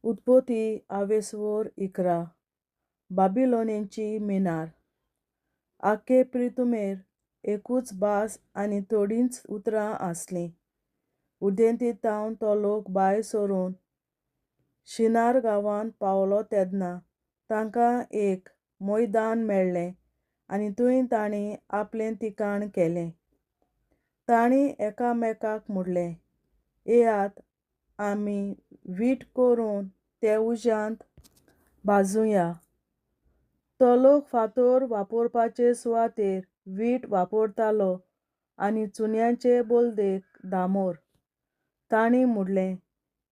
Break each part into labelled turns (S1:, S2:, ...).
S1: उत्पत्ती आवेसवोर 11. बाबिलोनेची मिनार. आख्खे प्रितुमेर एकूच भास आनी थोडींच उतरां आसलीं. उदेंती थावन तो लोक भायर सरून शिनार गांवांत पावलो तेन्ना तांकां एक मैदान मेळ्ळें आनी थंय तांणी आपलें ठिकाण केलें. तांणी एकामेकाक म्हणलें, येयात आमी वीट करून ते उज्यांत भाजुया. तो लोक फातर वापरपाचे सुवातेर वीट वापरतालो आनी चुन्याचे बदलेक दामोर. तांणी म्हणलें,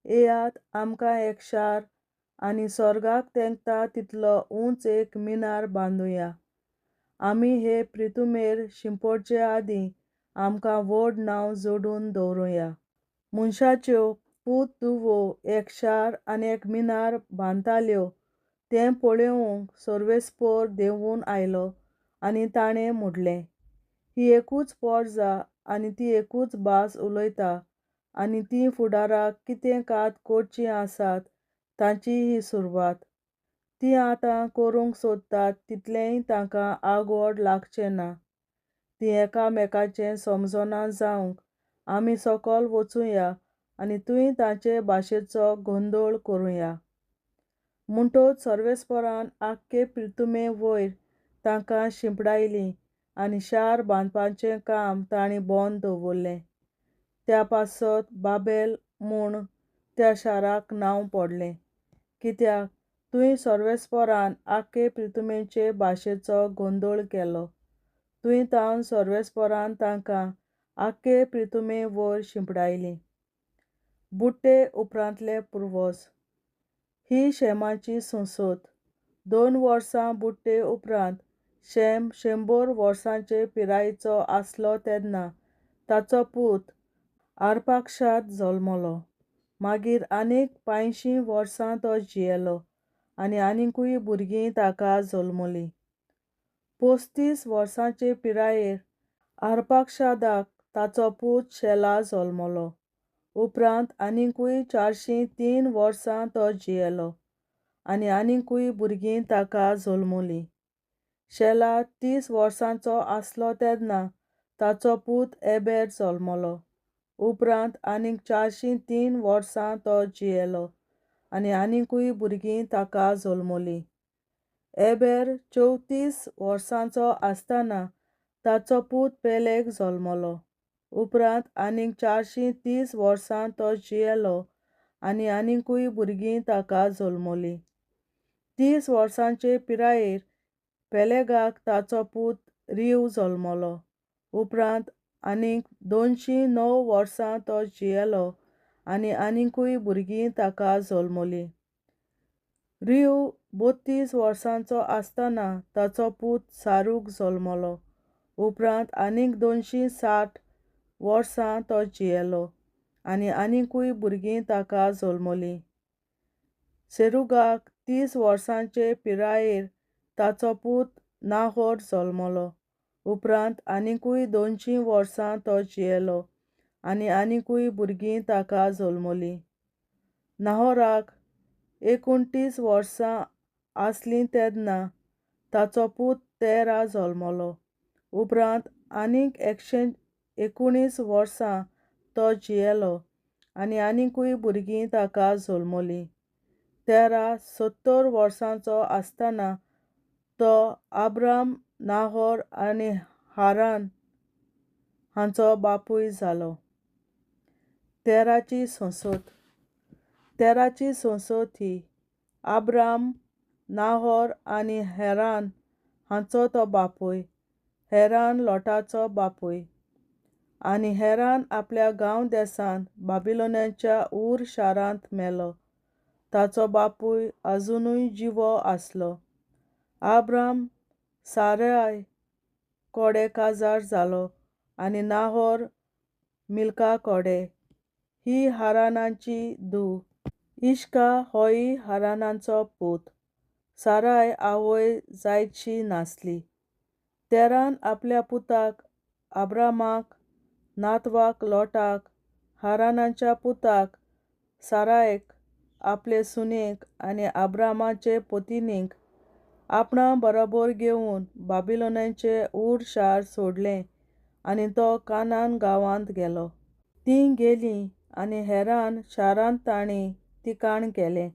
S1: येयात आमकां एक शार आनी स्वर्गाक तेंकता तितलो उंच एक मिनार बांदुया. आमी हे प्रितुमेर शिंपडचे आदीं आमकां व्हड नांव जोडून दवरुया. मनशाच्यो पूत धुवो एक शार आनी एक मिनार बांदताल्यो तें पळोवंक सर्वेस्पोर देंवून आयलो आनी ताणें म्हणलें, ही एकूच पोरजा आनी ती एकूच भास उलयता आनी तीं फुडाराक कितें कात करचीं आसात तांची ही सुरवात. तीं आतां करूंक सोदतात तितलेंय तांकां आगवड लागचें ना. तीं एकामेकाचें समजना जावंक आमी सकल वचुया आनी थंय तांचे भाशेचो गोंदळ करुया. म्हणटच सर्वेस्परान आख्खे प्रितुमे वयर तांकां शिंपडायलीं आनी शार बांदपाचें काम तांणी बंद दवरलें. त्या पासत बाबेल म्हूण त्या शाराक नांव पडलें, कित्याक थंय सर्वेस्परान आख्खे प्रितुमेचे भाशेचो गोंदळ केलो. थंय थावन सर्वेस्परान तांकां आख्खे प्रितुमे वयर शिंपडायलीं. बुट्टे उपरांतले पुर्वज. ही शेमाची संसद. 2 वर्सां बुट्टे उपरांत शेम 100 वर्सांचे पिरायेचो आसलो तेन्ना ताचो पूत आरपाक्षाद जल्मलो. मागीर आनीक 85 वर्सां तो जियेलो आनी आनीकूय भुरगीं ताका जल्मलीं. 35 वर्सांचे पिरायेर आरपाक्षादाक ताचो पूत शेला जल्मलो. उपरांत आनीकूय 403 वर्सां तो जियेलो आनी आनीकूय भुरगीं ताका जल्मलीं. शेला 30 वर्सांचो आसलो तेन्ना ताचो पूत एबेर जल्मलो. उपरांत आनीक 403 वर्सां तो जियेलो आनी आनीकूय भुरगीं ताका जल्मलीं. एबेर 34 वर्सांचो आसतना ताचो पूत पेलेग जल्मलो. उपरांत आनीक 430 वर्सां तो जियेलो आनी आनीकूय भुरगीं ताका जल्मलीं. 30 वर्सांचे पिरायेर पेलेगाक ताचो पूत रीव जल्मलो. उपरांत आनीक 209 वर्सां तो जियेलो आनी आनीकूय भुरगीं ताका जल्मलीं. रीव 32 वर्सांचो आसतना ताचो पूत सारूक जल्मलो. उपरांत आनीक 260 वर्सां तो जियेलो आनी आनीकूय भुरगीं ताका जल्मलीं. सेरुगाक 30 वर्सांचे पिरायेर ताचो पूत नाहोर जल्मलो. उपरांत आनीकूय 200 वर्सां तो जियेलो आनी आनीकूय भुरगीं ताका जल्मलीं. नाहोराक 29 वर्सां आसलीं तेन्ना ताचो पूत तेरा जल्मलो. उपरांत आनीक 119 वर्सां तो जियेलो आनी आनीकूय भुरगीं ताका जल्मलीं. तेरा 70 वर्सांचो आसतना तो आब्राम, नाहोर आनी हारान हांचो बापूय जालो. तेराची संसद. तेराची संसद ही आब्राम, नाहोर आनी हेरान हांचो तो बापूय, हेरान लोटाचो बापूय. आनी हेरान आपल्या गांव देसांत बाबिलोनाच्या ऊर शारांत मेलो. ताचो बापूय अजुनूय जिवो आसलो. आब्राम साराय कोडे काजार जालो आनी नाहोर मिल्का कोडे. ही हारानाची धूव. इश्का होय हारानाचो पूत. साराय आवय जायतशी नासली. तेरान आपल्या पुताक आब्रामाक, नातवाक लोटाक, हारानाच्या पुताक सारायक आपले सुनेक आनी आब्रामाचे पतिनीक आपणा बरोबर घेवन बाबिलोनाचें ऊर शार सोडलें आनी तो कानान गांवांत गेलो. तीं गेलीं आनी हेरान शारांत तांणी तिकाण केलें.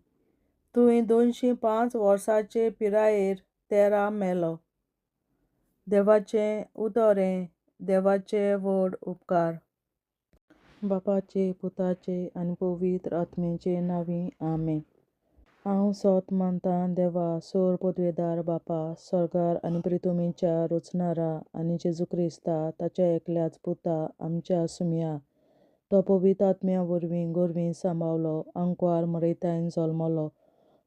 S1: थंय 205 वर्सांचे पिरायेर तेरा मेलो. देवाचें उतर हें देवाचे व्हड उपकार. बापाचे, पुताचे आनी पवित्र आत्म्याचे नांवी आमेन. हांव सोत मानतां देवा, सोर पदवेदार बापा, स्वर्गार आनी प्रितुमीच्या रचणारा आनी जेजू क्रिस्ता ताच्या एकल्याच पुता आमच्या सुमया, तो पवित्र आत्म्या वरवीं गोरवीं सांबावलो, आंकवार मरयतायन जल्मलो,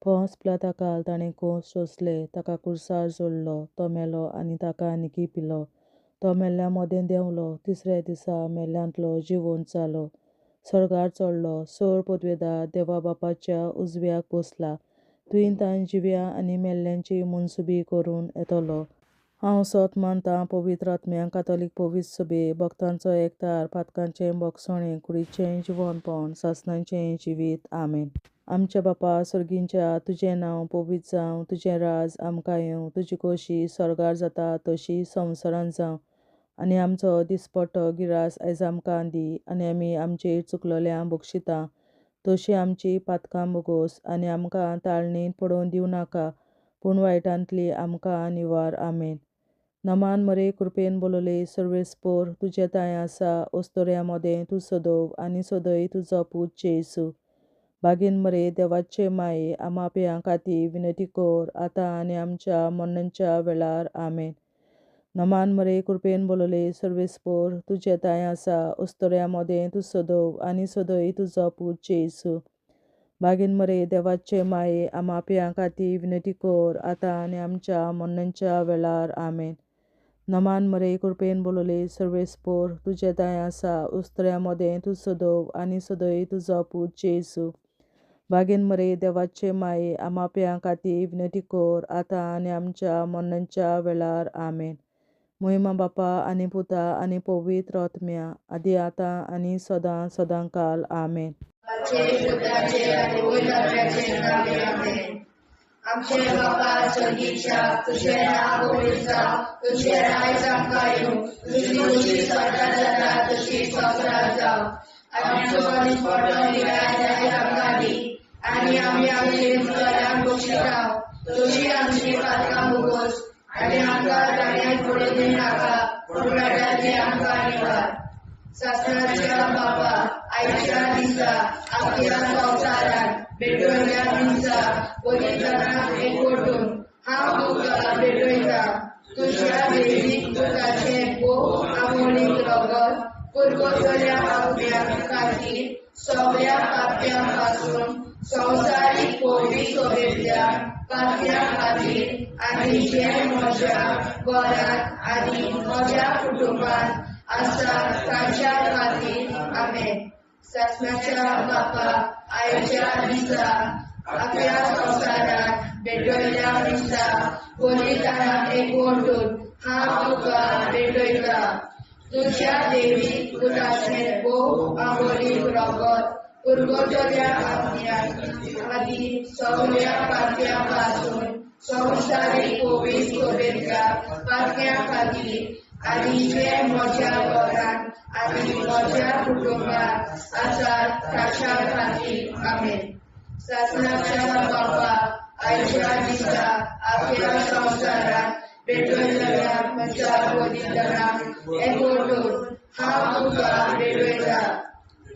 S1: पोंस पिलाताकाल ताणें कोस सोंसले, ताका कुर्सार जोडलो, तो मेलो आनी ताका निकी पिलो, तो मेल्ल्या मदें देंवलो, तिसऱ्या दिसा मेल्ल्यांतलो जिवंत जालो, स्वर्गार चडलो, सोर पदवेदार देवा बापाच्या उजव्याक बसला, थंय ताण जिव्या आनी मेल्ल्यांची मनसुबी करून येतलो. हांव सोत मानतां पवित्र आत्म्या, कातोलीक पवित्र सभे, भक्तांचो एकतार, पातकांचें भोगसणें, कुडीचें जिवनपण, सासणाचें जिवीत. आमेन. आमच्या बापा सर्गींच्या, तुजें नांव पवित्र जावं, तुजें राज आमकां येवं, तुजी खोशी स्वर्गार जाता तशी संवसारांत जावं. आनी आमचो दिसपट्टो गिरास आयज आमकां दी, आनी आमी आमचेर चुकलोल्यांक बक्षिता तशी आमची पातकां भोगोस, आनी आमकां ताळणींत पडोवन दिवं नाका, पूण वायटांतली आमकां निवार. आमेन. नमान मरे, कृपेन बोलले, सर्वेस्पोर तुजें तांय आसा, ओस्तोऱ्या मदें तूं सदोव आनी सदय तुजो पूत जेजू. बागीन मरे देवाचे माये, आमाप्यां खातीर विनंती कर, आतां आनी आमच्या मरणाच्या वेळार. आमेन. नमान मरे, कृपेन बोलले, सर्वेस्पोर तुजें तांय आसा, ओस्तोऱ्या मदें तूं सदोव आनी सदय तुजो पूत जेजू. बागीन मरे देवाचे माये, आमाप्यां खातीर विनंती कर, आतां आनी आमच्या मरणाच्या वेळार. आमेन. नमान मरे, कृपेन बोलले, सर्वेस्पोर तुजें तांय आसा, उस्तऱ्या मदें तूं सदोव आनी सदय तुजो पूत जेजू. बागीन मरे देवाचे माये, आमाप्यां खातीर विनंती कर, आतां आनी आमच्या मरणाच्या वेळार. आमेन. मोहिमा बापा आनी पुता आनी पवित्र आत्म्या, आदी आतां आनी सदां सदांकाल. आमेन.
S2: आमचे बापा स्वर्गीच्या, तुझें नांव पवित्र जावं, तुझें राज आमकां येवं, तुजी खोशी स्वर्गार जाता तशी संवसारांत जावं. आमचो दिसपट्टो गिरास आयज आमकां दी, आनी आमी आमचे चुकल्यांक बक्षिता तशी आमची पातकां भोगोस, आनी आमकां ताणें पडून दिवं नाका, पूण वायटांतली आमकां निवार. सासणाच्या बापा, आयच्या दिसा आमच्या संवसारांत भेटयल्या दिसा बलिदानाक एकवटून हांव तुका भेटयतां तुज्या देवीक पुताचें भोव आमोलीक रगत पुरवतल्या आत्म्या खातीर सगळ्या पाप्यां पासून संवसारीक पवित्र सभेंतल्या पात्या खातीर आनी जे म्हज्या घरांत आनी म्हज्या कुटुंबांत आसा तांच्या खातीर. आमेन. सासणाच्या बापा, आयच्या दिसा आपल्या संवसारांत भेटयल्या दिसा बलिदानाक एकवटून हांव तुका भेटयतां तुज्या देवीक पुताचें भोव आमोलीक रगत पुरवतल्या आत्म्या खातीर सगळ्या पात्यां पासून संवसारीक पवित्र सभेंतल्या पात्यां खातीर आनी जे म्हज्या घरांत आनी म्हज्या कुटुंबांत आसात ताच्या खातीर. आमेन. सासणाच्या बापा, आयच्या दिसा आपल्या संवसारांत भेटयलेल्या म्हज्या बलिदानाक एकवटून हांव तुका भेटयतां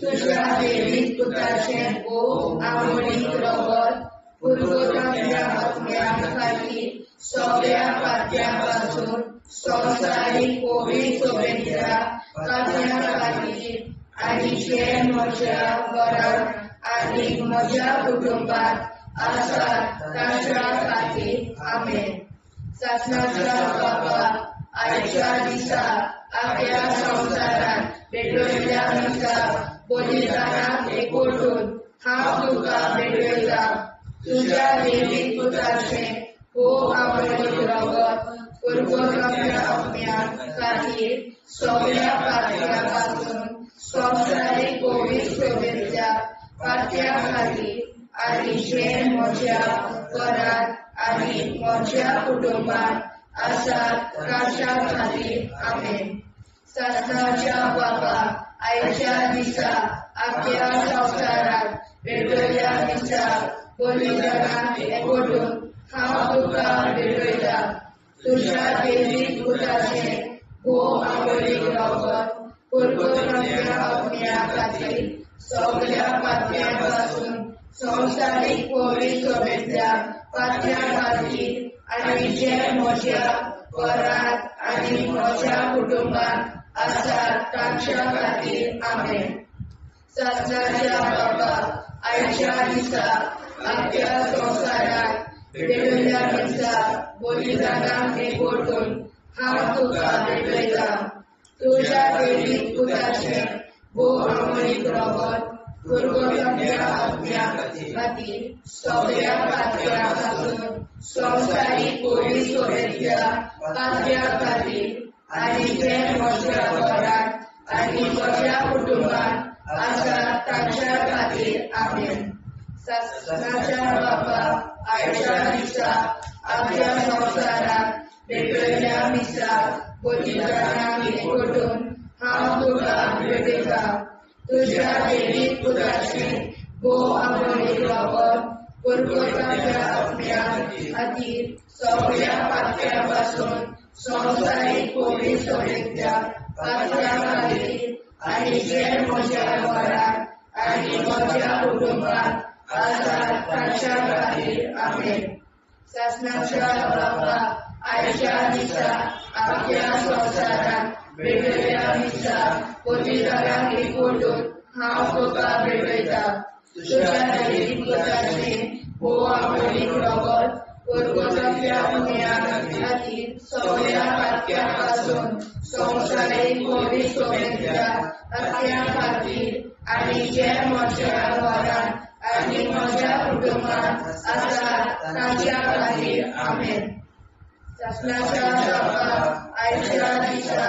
S2: तुज्या देवीक पुताचें भोव आमोलीक रगत पुरवतल्या आत्म्या खातीर सगळ्या पात्यां पासून संवसारीक पवित्र सभेंतल्या पात्यां खातीर आनी जे म्हज्या घरांत आनी म्हज्या कुटुंबांत आसात तांच्या खातीर. आमेन. सासणाच्या बापा, आयच्या दिसा आपल्या संवसारांत भेटयल्या दिसा बलिदानाक एकवटून हांव तुका भेटयतां तुज्या देवीक पुताचें भोव आमोलीक रगत पुरवतल्या आत्म्या खातीर सगळ्या पात्यां पासून संवसारीक पवित्र सभेंतल्या पात्यां खातीर आनी जे म्हज्या घरांत आनी म्हज्या कुटुंबांत आसात तांच्या खातीर. आमेन. सासणाच्या बाबा, आयच्या दिसा आख्या संवसारांत वेगवेगळ्या दिसा बलिदानाक एकवटून हांव तुका भेटयतां. तुज्या देवीक पुताचें भोव आमोलीक रगत पुरगोतांतल्या आत्म्या खातीर सगल्या पातक्यां पासून संवसारीक पवित्र सभेंतल्या पातक्यां खातीर आनी जे म्हज्या घरांत आनी म्हज्या कुटुंबांत आसात तांच्या खातीर. आमेन. सासणाच्या बाबा, आयच्या दिसा आख्या संवसारांत पेटयल्ल्या दिसा बलिदानाक एकवटून हांव तुका भेटयतां. तुज्या देवीक पुताचें भोव आमोलीक रगत पुरगोतांतल्या आत्म्या खातीर सगल्या पातक्यां पासून संवसारीक पवित्र सभेंतल्या पातक्यां खातीर आनी जे म्हज्या घरांत आनी म्हज्या कुटुंबांत आसात तांच्या खातीर. आमेन. सासणाच्या बाबा, आयच्या दिसा आख्या संवसारांत पेटयल्ल्या मिसा बलिदानाक एकवटून हांव तुका भेटयतां. तुज्या देवीक पुताचें भोव आमोलीक रगत पुरगोतांतल्या आत्म्या खातीर सगल्या पातक्यां पासून संवसारीक पवित्र सभेंतल्या पातक्यां खातीर आनी जे म्हज्या घरांत आनी म्हज्या कुटुंबांत आसात तांच्या खातीर. आमेन. सासणाच्या बाबा, आयच्या दिसा आख्या संवसारांत वेगवेगळ्या दिसा बलिदानाक एकवटून हांव तुका भेटयतां. तुज्या देवीक पुताचें भोव आमोलीक रगत पुरगोतांतल्या आत्म्या खातीर सगल्या पातक्यां पासून संवसारीक पवित्र सभेंतल्या पातक्यां खातीर आनी जे म्हज्या घरांत आनी म्हज्या कुटुंबांत आसात तांच्या खातीर. आमेन. सासणाच्या बाबा, आयच्या दिसा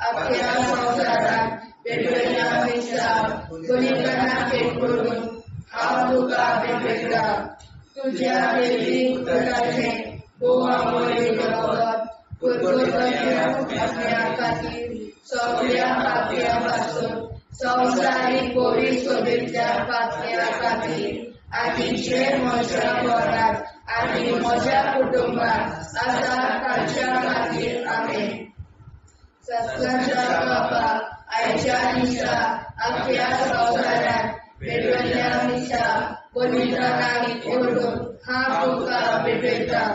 S2: आख्या संवसारांत वेगवेगळ्या दिसा बलिदानाक एकवटून हांव तुका भेटयतां. तुज्या देवीक पुताचें भोव आमोलीक रगत पुरगोतांतल्या आत्म्या खातीर सगल्या पातक्यां पासून संवसारीक पवित्र सभेंतल्या पातक्यां खातीर आनी जे म्हज्या घरांत आनी म्हज्या कुटुंबांत आसात तांच्या खातीर. आमेन. सासणाच्या बाबा, आयच्या दिसा आख्या संवसारांत वेगवेगळ्या दिसा बलिदानाक एकवटून हांव तुका भेटयतां.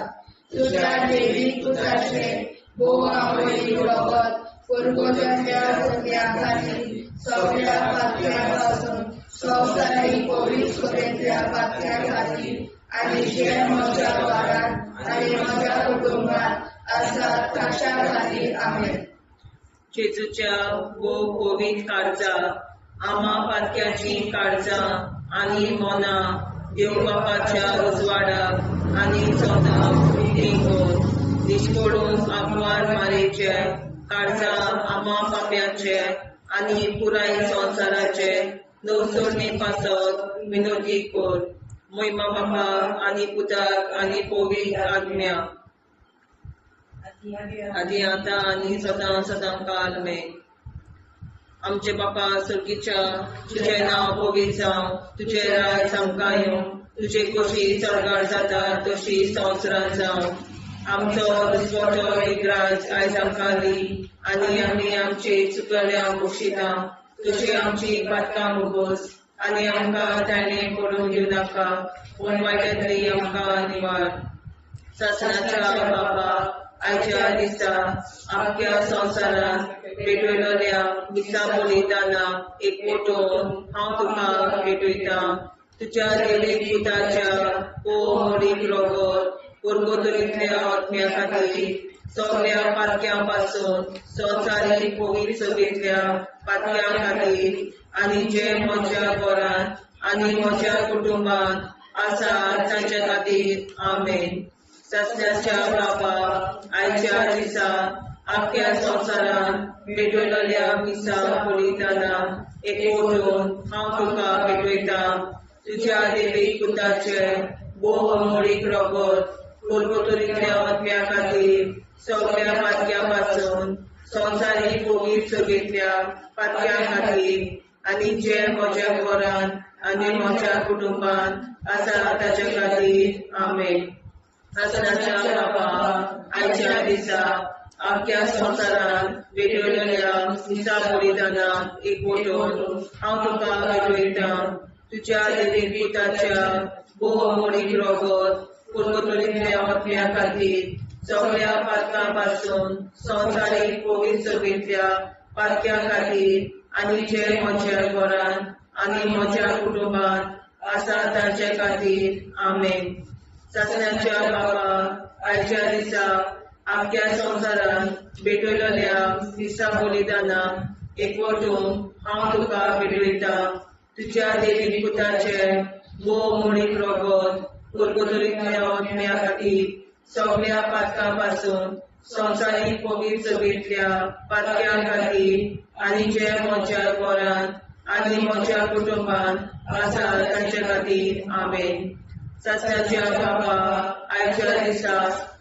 S2: तुज्या देवीक पुताचें भोव आमोलीक रगत पुरगोतांतल्या आत्म्या खातीर सगल्या पातक्यां पासून संवसारीक पवित्र सभेंतल्या पातक्यां खातीर आनी जे म्हज्या घरांत आनी म्हज्या कुटुंबांत आसात तांच्या खातीर. आमेन.
S3: जेजूच्या भोव पवित्र काळजा, आमा पातक्याचीं काळजां आनी मनां देव बापाच्या उजवाडाक आनी स्वताक उक्तीं कर. निश्कोडून आंकवार मारेचे काळजां आमा पाप्याचे आनी पुराय संवसाराचे नवसरणे पासत विनोदी कर. मोहिमा बापा आनी पुताक आनी पवित्र आत्म्या, आदी आतां आनी सदां सदां काल मेन. आमचे बापा सर्गीच्या, तुजें नांव पवित्र जावं, तुजें राज आमकां येवं, तुजे कशी सर्गार जाता तशी संवसारांत जावं. आमचो दुसवटो एक राज आयज आमकां दी आनी आमी आमचे चुकल्या बक्षिता तशी आमची बातकां उगोस आनी आमकां ताणें पडून घेवं नाका, पूण वायटांतली आमकां निवार. सासणाच्या बाबा, आयच्या दिसा आख्या संवसारांत पेटयलेल्या मिसा बलिदानाक एकवटून हांव तुका भेटयतां. तुज्या देवीक पुताच्या भोव मोडीक रगत पुरगोतरींतल्या आत्म्या खातीर सगल्या पातक्यां पासून संवसारीक पवित्र सभेंतल्या पातक्यां खातीर आनी जे म्हज्या घरांत आनी म्हज्या कुटुंबांत आसा तांच्या खातीर. आमेन. सासणाच्या बापा, आयच्या दिसा आख्या संवसारांत पेटयलेल्या मिसा बलिदानाक एकवटून हांव तुका भेटयतां. तुझ्या देवी पुताचे भोव अमोळीक रगत पुर्गुतुरींतल्या आत्म्या खातीर सगळ्या पातक्यां पासून संवसारीक पवित्र सभेंतल्या पातक्यां खातीर आनी जे म्हज्या घरान आनी म्हज्या कुटुंबांत आसा ताच्या खातीर. आमेन. आसनाच्या बापा, आयच्या दिसा आख्या संवसारांत वेगवेगळ्या दिसा बलिदानाक एकवटून हांव तुका भेटयतां. तुज्या देवी पुताच्या भोव अमोळीक रगत पुर्गुतुरींतल्या आत्म्या खातीर सगळ्या पातकां पासून संवसारीक पवित्र सभेंतल्या पातक्यां खातीर आनी जे म्हज्या घरांत आनी म्हज्या कुटुंबांत आसा ताचे खातीर. आमेन. सासणाच्या बापा, आयच्या दिसा आख्या संवसारांत भेटयलेल्या दिसा बलिदानाक एकवटून हांव तुका भेटयतां. तुज्या देवी पुताचे भोव अमोळीक रगत पुर्गुतुरींतल्या आत्म्या खातीर सगळ्या पातकां पासून संवसारीक पवित्र सभेंतल्या पातक्यां खातीर आनी जे म्हज्या घरांत आनी म्हज्या कुटुंबांत आसा तांचे खातीर. आमेन. सासणाच्या बापा, आयच्या दिसा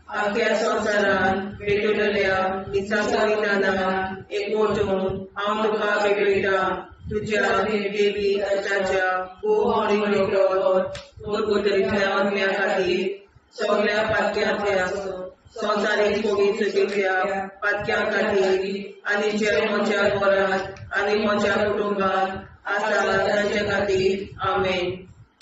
S3: आख्या संवसारांत भेटयलेल्या दिसा बलिदानाक एकवटून हांव तुका भेटयतां. तुज्या देवी पुताच्या भोव अमोळीक रगत पुर्गुतुरींतल्या आत्म्या खातीर सगळ्या पातक्यांतल्या संवसारीक पवित्र सभेंतल्या पातक्यां खातीर आनी जे म्हज्या घरांत आनी म्हज्या कुटुंबांत आसा तांचे खातीर. आमेन.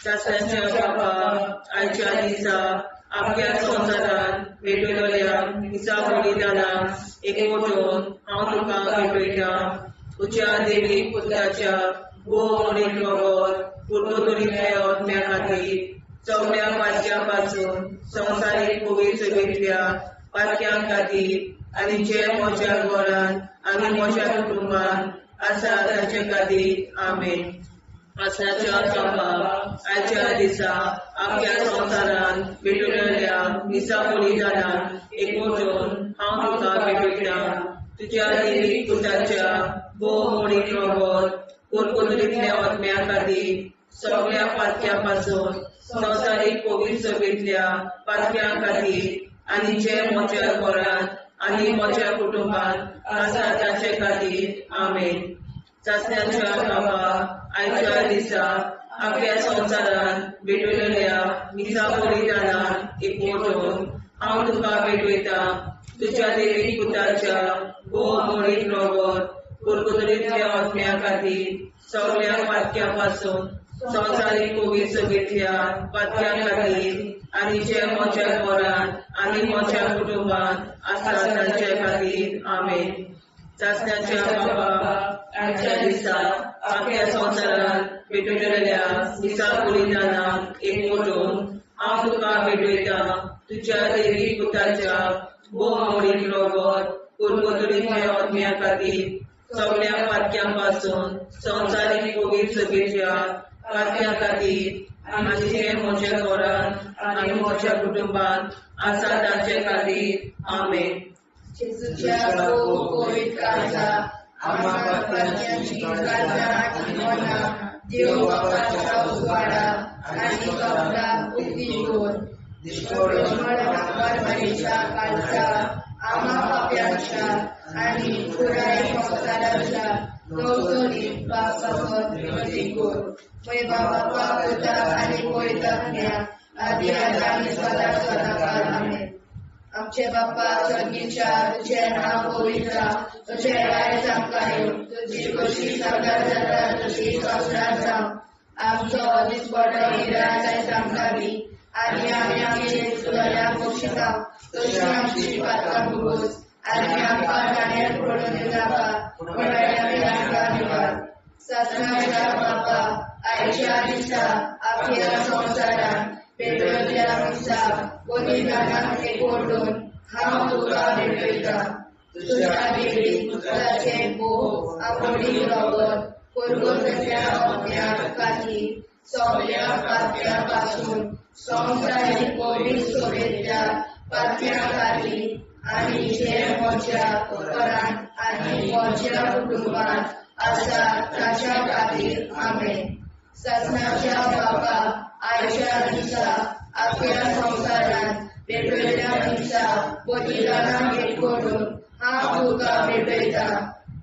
S3: सासणाच्या बापा, आयच्या दिसा आख्या संवसारांत भेटयलेल्या दिसा बलिदानाक एकवटून हांव तुका भेटयतां. तुज्या देवी पुताच्या भोव अमोळीक रगत पुर्गुतुरींतल्या आत्म्या खातीर सगळ्या पातक्यां पासून संवसारीक पवित्र सभेंतल्या पातक्यां खातीर आनी जे म्हज्या घरांत आनी म्हज्या कुटुंबांत आसा तांचे खातीर. आमेन. आसनाच्या बापा, आयच्या दिसा आख्या संवसारांत भेटयलेल्या दिसा बलिदानाक एकवटून हांव तुका भेटयतां. तुज्या देवी पुताच्या भोव अमोळीक रगत पुर्गुतुरींतल्या आत्म्या खातीर सगळ्या पातक्यां पासून संवसारीक पवित्र सभेंतल्या पातक्यां खातीर आनी जे म्हज्या घरांत आनी म्हज्या कुटुंबांत आसा तांचे खातीर. आमेन. सासणाच्या बापा, आयच्या दिसा आख्या संवसारांत भेटयलेल्या मिसा बलिदानाक एकवटून हांव तुका भेटयतां. तुज्या देवी पुताच्या भोव अमोळीक रगत पुर्गुतुरींतल्या आत्म्या खातीर सगळ्या पातक्यां पासून संवसारीक पवित्र सभेंतल्या पातक्यां खातीर आनी जे म्हज्या घरांत आनी म्हज्या कुटुंबांत आसा तांचे खातीर. आमेन. सासणाच्या बापा, आयच्या दिसा आख्या संवसारांत भेटयलेल्या दिसा बलिदानाक एकवटून हांव तुका भेटयतां. तुज्या देवी पुताच्या भोव अमोळीक रगत पुर्गुतुरींतल्या आत्म्या खातीर सगळ्या पातक्यां पासून संवसारीक पवित्र सभेच्या पातक्यां खातीर आनी जे म्हज्या घरांत आनी म्हज्या कुटुंबांत आसा तांचे खातीर. आमेन.
S2: जेजूच्या भोव पवित्र काळजा, आम्हा पातक्यांची काळजां आनी मनां देव बापाच्या उजवाडा आनी कपलाक उक्ती दवर. मरमारीच्या काळजा, आम्हा पाप्यांच्या आनी पुराय संवसाराच्या गवसणीत बापासत मदीं कर. मय बापा, पुता आनी पवित्र आत्म्या, आदी आतां आनी सदां सदां काल. आमेन. आमचे बाप्पा स्वर्गीच्या, तुझें नांव पवित्र जावं, तुझें राज आमकां येवं, तुजी खोशी स्वर्गार जाता तशी संवसारांत जावं. आमचो दिसपडो गिराज आयज आमकां दी, आनी आमी आमचे चुकल्यांक बक्षिता तशी आमची पातकां भोगोस, आनी आमकां जाण्यार पडून दिवनाका, पूण आमी आमकां निवार. सासणाच्या बापा, आयच्या दिसा आख्या संवसारांत पेटवल्ल्या मिसा बलिदानाक एकवटून हांव तुका भेटयतां. तुज्या देवी पुताचें भोव आवडीक रगत पुर्गुतल्या आत्म्या खातीर सगळ्या पातक्यां पासून संवसारीक पवित्र सभेंतल्या पातक्यां खातीर आनी जे म्हज्या घरांत आनी म्हज्या कुटुंबांत आसा ताच्या खातीर. आमेन. सासणाच्या बापा आयच्या दिसा आपल्या संवसारांत पेटयल्या दिसा बलिदानाक एकवटून हांव तुका भेटयता.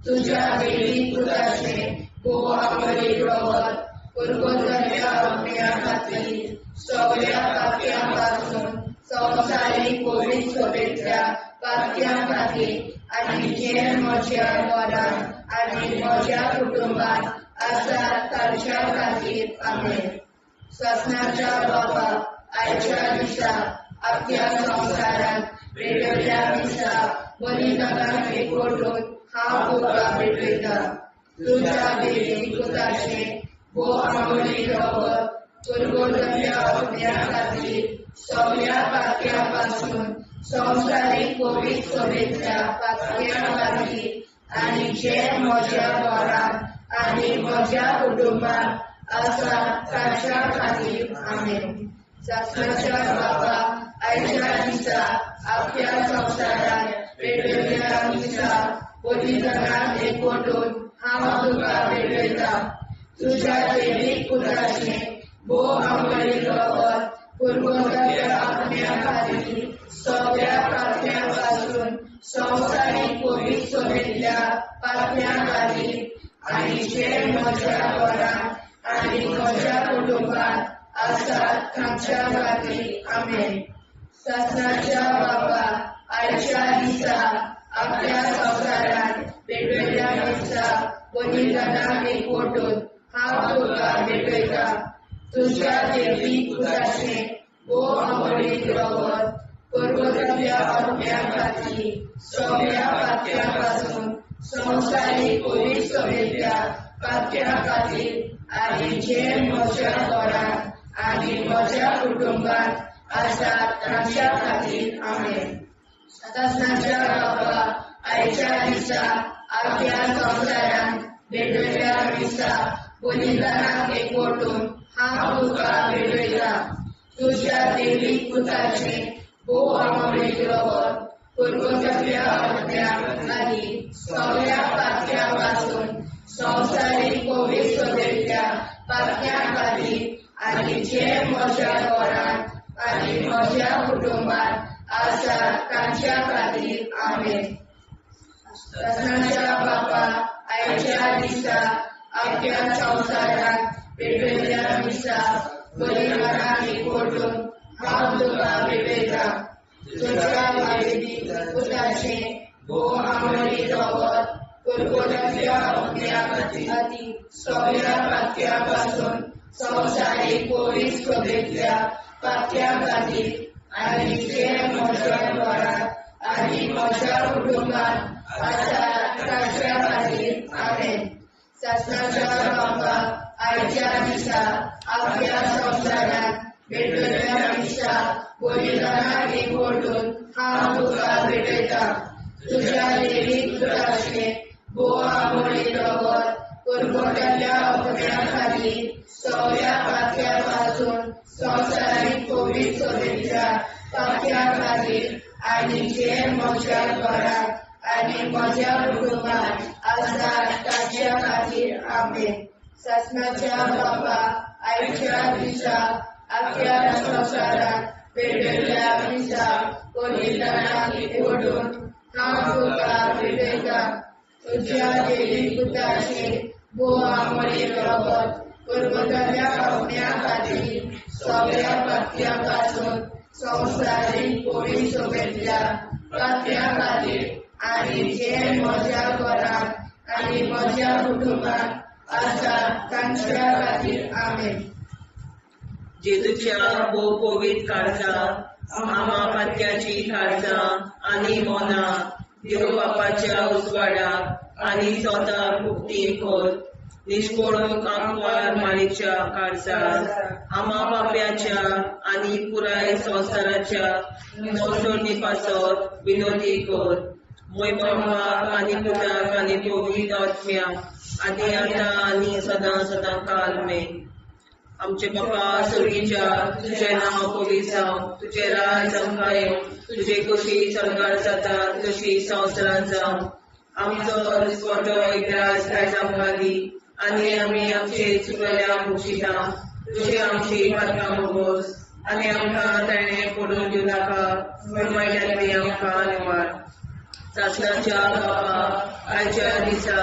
S2: तुज्या देवी पुताचें भोव आवडीक रगत पुर्वजांच्या आत्म्या खातीर सगळ्या पाप्यां पासून संवसारीक कोवीड सभेंतल्या पाप्यां खातीर आनी जे म्हज्या घरांत आनी म्हज्या कुटुंबांत आसा तांच्या खातीर. आमेन. सासणाच्या बापा आयच्या दिसा आपल्या संवसारांत पेटयल्या दिसा बलिदानाक एकवटून हांव तुका भेटयता. तुज्या देवी पुताचें भोव आवडीक रगत पुर्वजांच्या आत्म्या खातीर सगळ्या पाप्यां पासून संवसारीक कोवीड सभेंतल्या पाप्यां खातीर आनी जे म्हज्या घरांत आनी म्हज्या कुटुंबांत आसा तांच्या खातीर. आमेन. सासणाच्या बापा आयच्या दिसा आपल्या संवसारांत पेटयल्या दिसा बलिदानाक एकवटून हांव तुका भेटयता. तुज्या देवीक पुताचें भोव आवडीक रगत पुर्वजांच्या आत्म्या खातीर सगळ्या पाप्यां पासून संवसारीक कोवीड सभेंतल्या पाप्यां खातीर आनी जे म्हज्या घरांत आनी म्हज्या कुटुंबांत आसा तांच्या खातीर. आमेन. सासणाच्या बापा आयच्या दिसा आपल्या संवसारांत पेटयल्या दिसा बलिदानाक एकवटून हांव तुका भेटयता. तुज्या देवी पुताचें भोव आवडीक रगत पुर्वजांच्या आत्म्या खातीर सगळ्या पाप्यां पासून संवसारीक कोवीड सभेंतल्या पाप्यां खातीर आनी जे म्हज्या घरांत आनी म्हज्या कुटुंबांत आसा तांच्या खातीर. आमेन. सासणाच्या बापा आयच्या दिसा आपल्या संवसारांत भेटयल्या दिसा बलिदानाक एकवटून हांव तुका भेटयता. तुज्या देवी पुताचें भोव आवडीक रगत पुर्वजांच्या आत्म्या खातीर सगळ्या पाप्यां पासून संवसारीक कोवीड सभेंतल्या पाप्यां खातीर आनी जे म्हज्या घरांत आनी म्हज्या कुटुंबांत आसा तांच्या खातीर. आमेन. सासणाच्या बापा आयच्या दिसा आपल्या संवसारांत पेटयल्या दिसा बलिदानाक एकवटून हांव तुका भेटयता. तुज्या देवी पुताचें भोव आवडीक रगत पुर्वजांच्या आत्म्या खातीर सगळ्या पाप्यां पासून संवसारीक कोवीड सभेंतल्या पाप्यां खातीर आनी जे म्हज्या घरांत आनी म्हज्या कुटुंबांत आसा तांच्या खातीर. आमेन. सासणाच्या बापा आयच्या दिसा आपल्या संवसारांत पेटयल्या दिसा बलिदानाक एकवटून हांव तुका भेटयता. तुज्या देवी पुताचें भोव आवडीक रगत पुर्वजांच्या आत्म्या खातीर सगळ्या पाप्यां पासून संवसारीक कोवीड सभेंतल्या पाप्यां खातीर आनी जे म्हज्या घरांत आनी म्हज्या कुटुंबांत आसा तांच्या खातीर. आमेन. सासणाच्या बापा आयच्या दिसा आपल्या संवसारांत पेटयल्या दिसा बलिदानाक एकवटून हांव तुका भेटयता. तुज्या देवी पुताचें भोव आवडीक रगत पुर्वजांच्या आत्म्या खातीर सगळ्या पाप्यां पासून संवसारीक कोवीड सभेंतल्या पाप्यां खातीर आनी जे म्हज्या घरांत आनी म्हज्या कुटुंबांत आसा तांच्या खातीर. आमेन.
S3: जेजूच्या भोव पवित्र काळजा आमा पात्याची काळजा आनी मनां देव बापाच्या उजवाडाक आनी स्वताक मुक्ती कर निश्कोळूंक आंकवार मारीच्या काळजार आमा पाप्याच्या आनी पुराय संवसाराच्या नवसोडणी पासत विनोदी कर. मोय बापाक आनी पुताक आनी पवित्र आत्म्याक आनी आतां आनी सदां सदां काल मेन. आमचे बापा स्वर्गीच्या तुजें नांव पवित्र जावं, तुजें राज आमकां येवं, तुजे कशी स्वर्गार जाता तशी संवसारांत जावं. आमचो दिसवटो एक राज आयज आमकां दी आनी आमी आमचे चुकल्या भोगशिता तुजे आमची पातकां भोगोस आनी आमकां ताणें पडून दिवं नाका पूण वायटांतली आमकां निवार. सासणाच्या बापा आयच्या दिसा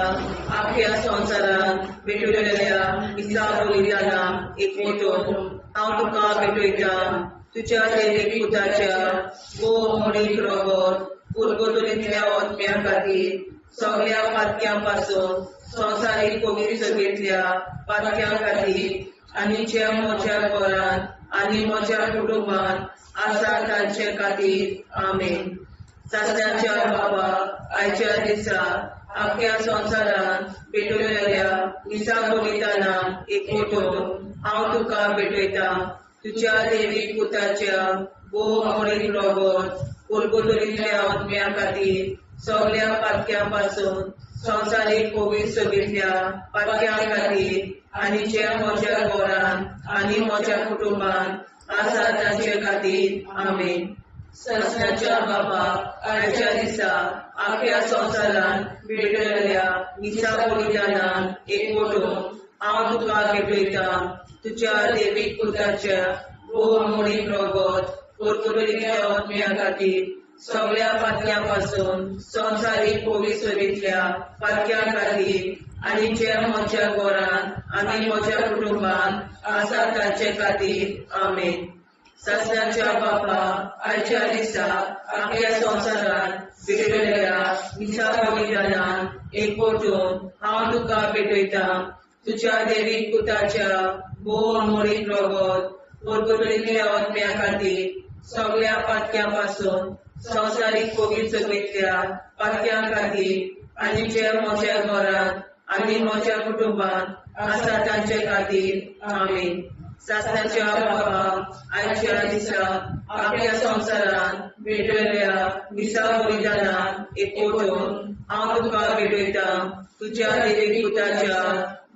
S3: आख्या संवसारांत भेटवलेल्या मिसा बलिदाना एक मोटो हांव तुका भेटयता तुज्या देवी पुताच्या गो मोडीक रगत पुर्गोतरींतल्या ओतम्या खातीर सगळ्या पातक्यां पासून संवसारीक कोवीड सगळेंतल्या पातक्यां खातीर आनी ज्या म्हज्या घरांत आनी म्हज्या कुटुंबांत आसा तांचे खातीर. आमेन. सासणाच्या बाबा आयच्या दिसा आख्या संवसारांत पेटवलेल्या मिसा बलिदाना एक मोटो हांव तुका भेटयता तुज्या देवी पुताच्या गो मोडीक रगत पुर्गोतरींतल्या आत्म्या खातीर सगळ्या पातक्यां पासून संवसारीक कोवीड सगळींतल्या पातक्यां खातीर आनी ज्या म्हज्या घरांत आनी म्हज्या कुटुंबांत आसा तांचे खातीर. आमेन. सासणाच्या बाबा आयच्या दिसा आख्या संवसारांत भेटवलेल्या मिसा बलिदानान एक मोटो हांव तुका भेटयता तुज्या देवीक पुताच्या गो मोडीक रगत पुर्तुगेलीच्या आत्म्या खातीर सगळ्या पातक्यां पासून संवसारीक कोवीड सरींतल्या पातक्यां खातीर आनी ज्या म्हज्या घरांत आनी म्हज्या कुटुंबांत आसा तांचे खातीर. आमेन. सासणाच्या बापा आयच्या दिसा आख्या संवसारांत भेटवलेल्या मिसा बलिदानान एक पोटून हांव तुका भेटयता तुज्या देवी पुताच्या गो मोडीक रगत पुर्तुगेलींतल्या आत्म्या खातीर सगळ्या पातक्यां पासून संवसारीक कोवीड सगळींतल्या पातक्यां खातीर आनी ज्या म्हज्या घरांत आनी म्हज्या कुटुंबांत आसा तांचे खातीर. आमेन. सासणाच्या बाबा आयच्या दिसा आख्या संवसारांत भेटवलेल्या मिसा बलिदानान एक पोटून हांव तुका भेटयता तुज्या देवी पुताच्या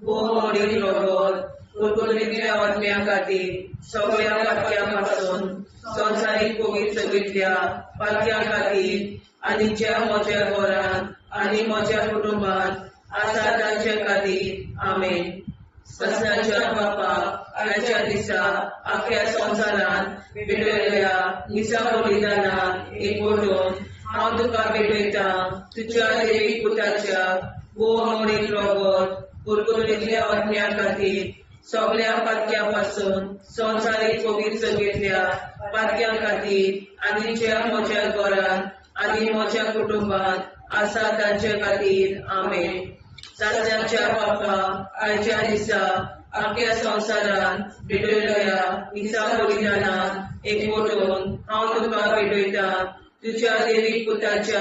S3: गो मोडीक रगत पुर्तुगेलींतल्या आत्म्या खातीर सगळ्या पातक्यां पासून संवसारीक कोवीड सगळींतल्या पातक्यां खातीर आनी ज्या म्हज्या घरांत आनी म्हज्या कुटुंबांत आसा तांचे खातीर. आमेन. सासणाच्या बापा आयच्या दिसा आख्या संवसारांत भेटवलेल्या मिसा बलिदानान एक पोटून हांव तुका भेटयता तुज्या देवी पुताच्या गो मोडीक रगत पुर्तुगेलींतल्या आत्म्या खातीर सगळ्या पातक्यां पासून संवसारीक कोवीड सगळींतल्या पातक्यां खातीर आनी ज्या म्हज्या घरांत आनी म्हज्या कुटुंबांत आसा तांचे खातीर. आमेन. सासणाच्या बापा आयच्या दिसा आख्या संवसारांत भेटवलेल्या मिसा बलिदानान एक मोटून हांव तुका भेटयता तुज्या देवी पुताच्या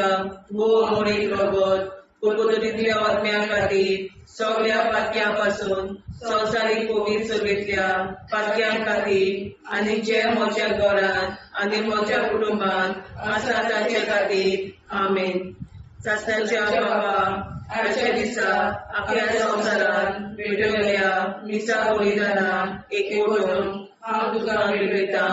S3: गो मोडीक रगत पुर्तुगेलींतल्या आत्म्या खातीर सगळ्या पातक्यां पासून संवसारीक कोवीड सगळींतल्या पातक्यां खातीर आनी जे म्हज्या घरांत आनी म्हज्या कुटुंबांत आसा तांचे खातीर. आमेन. सासणाच्या बाबा आयच्या दिसा आख्या संवसारांत भेटवलेल्या मिसा बलिदानान एक मोटून हांव तुका भेटयता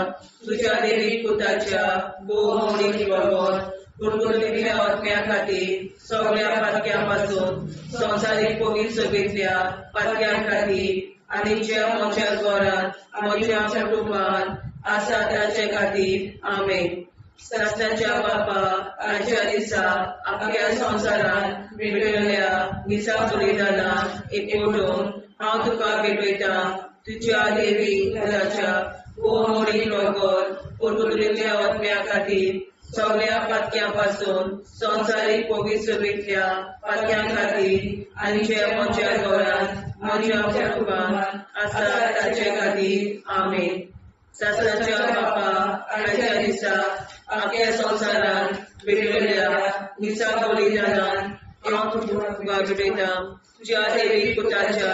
S3: तुज्या देवी पुताच्या गो मोडीक रगत पुर्तुगेलींतल्या आत्म्या खातीर सगळ्या पातक्यां पासून संवसारीक कोवीड सगळींतल्या पातक्यां खातीर आनी ज्या म्हज्या घरांत म्हज्या कुटुंबांत आसा तांचे खातीर. आमेन. सासणाच्या बापा आयच्या दिसा आख्या संवसारांत भेटवलेल्या मिसा बलिदानान एक मोटून हांव तुका भेटयता तुज्या देवी पुताच्या गो मोडीक रगत पुर्तुगेलींतल्या आत्म्या खातीर सगळ्या पातक्यां पासून संवसारीक कोवीड सगळींतल्या पातक्यां खातीर आनी ज्या म्हज्या घरांत म्हज्या कुटुंबांत आसा तांचे खातीर. आमेन. सासणाच्या बापा आयच्या दिसा आख्या संवसारांत भेटवलेल्या मिसा बलिदानान हांव तुका भेटयता तुज्या देवी पुताच्या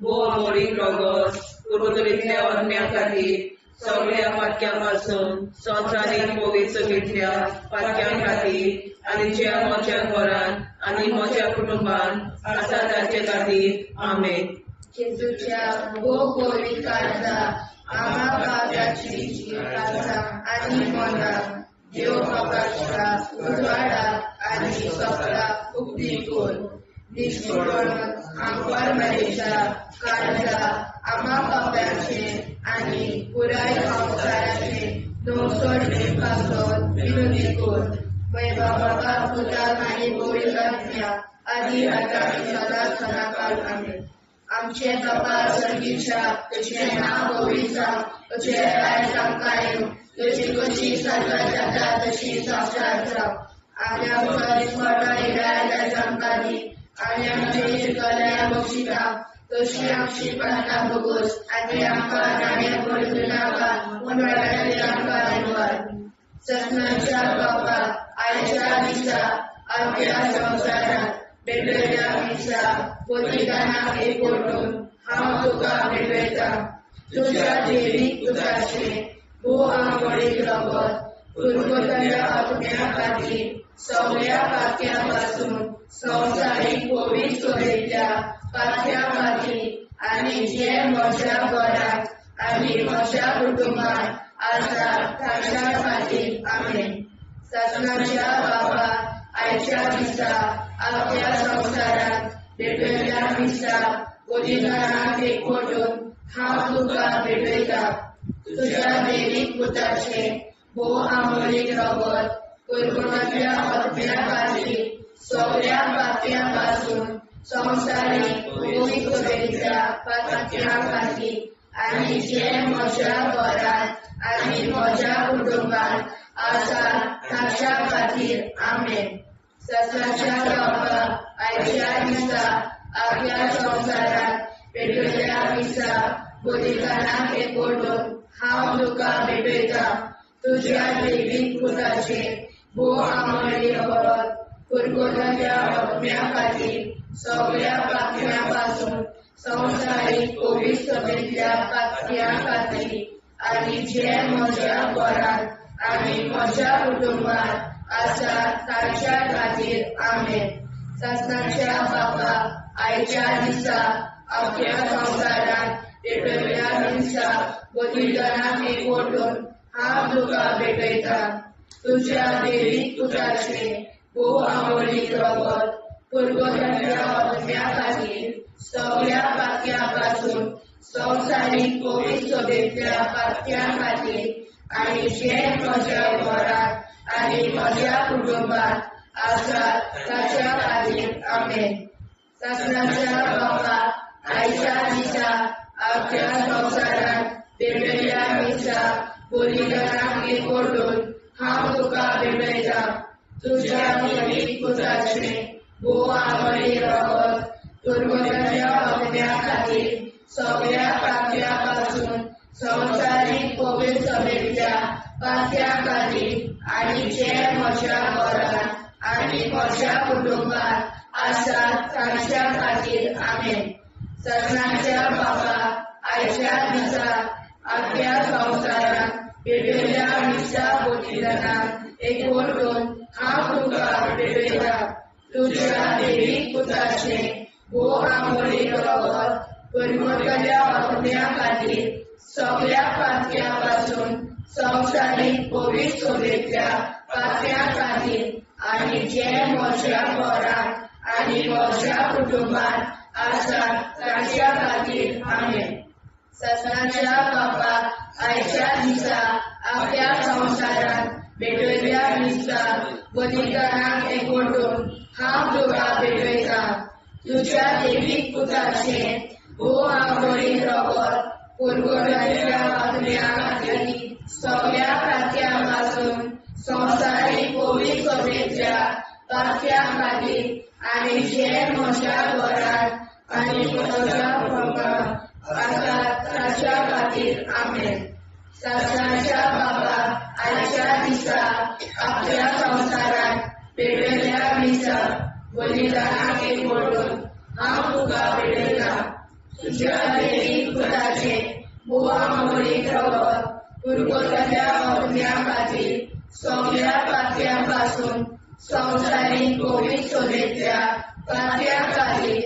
S3: गो मोडीक रगत पुर्तुगेलींतल्या आत्म्या खातीर सगळ्या पातक्यां पासून संवसारीक कोवीड सगळींतल्या पातक्यां खातीर आनी ज्या म्हज्या घरांत आनी म्हज्या कुटुंबांत आसा तांचे खातीर. आमेन.
S2: जेजूच्या गो कोवीड काळजा आमा पावताची काळजा आनी मनां देव बापाच्या उजवाडा आनी सपना उक्ती कर. दिश्टीपणून आमकोर मरेच्या काळजा आमा पाप्याचे आनी पुराय संवसाराचे नवसोडणे पासत विनंती कर. मय बाबा पुताक आनी पवित्र आत्म्या आदी आतां आनी सदां सदां काल. आमेन. आमचे बाबा सर्गीच्या, तुजें नांव पवित्र जावं, तुजें राज आमकां येवं, तुजी कशी सर्गात जाता तशी संवसारात जावं. आनी आमकां दिसवडो इराय आमकां दी, आनी आमचे शिकल्या बक्षिता तशी आमची प्रार्थना भोगोस, आनी आमकां नाण्या पडूं नाका, पूण वायटांतल्यान आमकां निवार. सपनाच्या बाबा आयच्या दिसा आपल्या संवसारात भेटलेल्या दिसा बलिदानाक एकवटून हांव तुका भेटयतां. तुज्या देवीक पुताचें भोव आंवडीक रगत पुर्वजाच्या आत्म्या खातीर सगळ्या पात्या पासून संवसारीक पवित्र सोडयल्ल्या पात्या खातीर आनी जे म्हज्या घरांत आनी म्हज्या कुटुंबांत आसा ताच्या खातीर. आमेन. सासणाच्या बाबा आयच्या दिसा आपल्या संवसारात भेटलेल्या दिसा बलिदानाक एकवटून हांव तुका भेटयतां. तुज्या देवीक पुताचें भोव आमोलीक रगत पुर्वजाच्या आत्म्या खातीर सगळ्या पात्या पासून संवसारीक पवित्र सोडयल्ल्या पात्या खातीर आनी जे म्हज्या घरांत आनी म्हज्या कुटुंबांत आसा ताच्या खातीर. आमेन. सासणाच्या बाबा आयच्या दिसा आपल्या संवसारात पेटलेल्या दिसा बलिदानाक एकवटून हांव तुका भेटयतां. तुज्या देवीक पुताचें भोव आमोली रगत पुर्वजाच्या आत्म्या खातीर सगळ्या पात्या पासून संवसारीक पवित्र सभेंतल्या पात्या खातीर आनी जे म्हज्या घरांत आनी म्हज्या कुटुंबांत आसा ताच्या खातीर. आमेन. सासणाच्या बाबा आयच्या दिसा आपल्या संवसारात पेटलेल्या दिसा बलिदानाक एकवटून हांव तुका भेटयतां. तुज्या देवीक पुताचें भोव आंवडीक रगत पुर्वजाच्या आत्म्या खातीर सगळ्या पात्या पासून संवसारीक पवित्र सभेंतल्या पात्या खातीर आनी जे म्हज्या घरांत आनी म्हज्या कुटुंबांत आसा ताच्या खातीर. आमेन. सासणाच्या बाबा आयच्या दिसा आपल्या संवसारात पेटलेल्या दिसा बलिदानाक एकवटून हांव तुका भेटयतां. तुज्या देवीक पुताचें भोव आंवडीक रगत पुर्वजाच्या आत्म्या खातीर सगळ्या पात्या पासून संवसारीक पवित्र सभेंतल्या पात्या खातीर आनी जे म्हज्या घरांत आनी म्हज्या कुटुंबांत आसा ताच्या खातीर. आमेन. सासणाच्या बाबा आयच्या दिसा आपल्या संवसारात पेटलेल्या दिसा बलिदानाक एकवटून हांव तुका भेटयतां. तुज्या देवीक पुताचें भोव आंवडीक रगत पुर्वजाच्या आत्म्या खातीर सगळ्या पात्या पासून संवसारीक पवित्र सभेंतल्या पात्या खातीर आनी जे म्हज्या घरांत आनी म्हज्या कुटुंबांत आसा ताच्या खातीर. आमेन. सासणाच्या बाबा आयच्या दिसा आपल्या संवसारात भेटलेल्या दिसा बलिदानाक एकवटून हांव तुका भेटयतां. तुज्या देवीक पुताचें भोव आंवडीक रगत पुर्वजाच्या आत्म्या खातीर सगळ्या पात्या पासून संवसारीक पवित्र सभेंतल्या पात्या खातीर आनी जे म्हज्या घरांत आनी म्हज्या कुटुंबांत आसा ताच्या खातीर. आमेन. सासणाच्या बाबा आयच्या दिसा आपल्या संवसारात पेटलेल्या दिसा बलिदानाक एकवटून हांव तुका भेटयतां. तुज्या देवीक पुताचें भोव आंवडीक रगत पुर्वजाच्या आत्म्या खातीर सगळ्या पात्या पासून संवसारीक पवित्र सभेंतल्या पात्या खातीर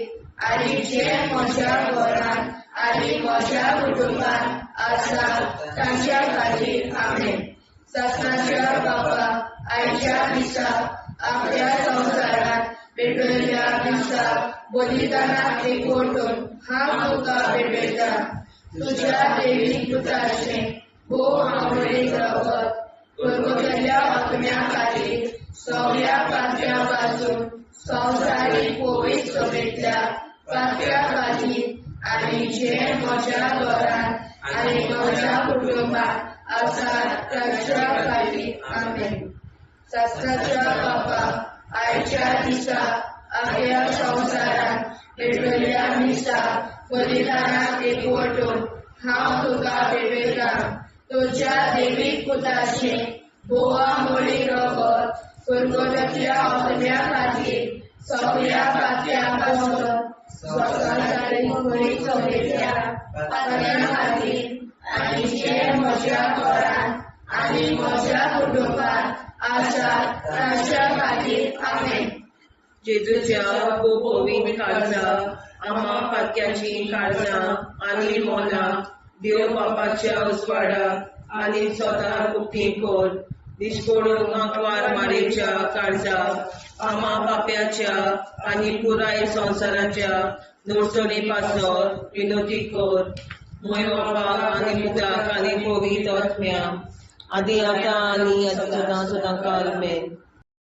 S2: आनी जे म्हज्या घरांत आनी म्हज्या कुटुंबांत आसा ताच्या खातीर. आमेन. सासणाच्या बाबा आयच्या दिसा आपल्या संवसारात पेटलेल्या दिसा मिसा बलिदानाक एकवटून हांव तुका भेटयतां. तुज्या देवी पुताचें भोव आवडीक रगत गुरगुटलेल्या आत्म्या खातीर सगळ्या पात्र्या पासून संवसारीक पवित्र सभेंतल्या पात्र्या खातीर आनी जे म्हज्या घरांत आनी म्हज्या कुटुंबात आसात तांच्या खातीर. आमेन. शास्त्राच्या बापा, आयच्या दिसा आख्या संवसारांत पेटवल्ल्या मिसा बलिदानाक एकवटून हांव तुका भेटयतां. तुज्या देवीक पुताचें गोवा मोळी रगत गुरगुटतल्या आत्म्या खातीर सगळ्या पात्र्या पासून संवसारीक पवित्र सभेंतल्या पात्र्या खातीर आनी जे म्हज्या घरांत आनी म्हज्या कुटुंबात आसात तांच्या खातीर. आमेन.
S3: जेजूच्या खूब पवित्र काळजा, आमा पातक्याची काळजां आनी मोनां देव बापाच्या उजवाडा आनी स्वता उक्ती कर. दिश्कोडून आंकवार मारेच्या काळजा, आमा पाप्याच्या आनी पुराय संवसाराच्या नोडसणी पासत विनोती कर. मोय बापा आनी पुताक आनी पवित्र आत्म्या, आदी आतां आनी सदां सदां काल मेन.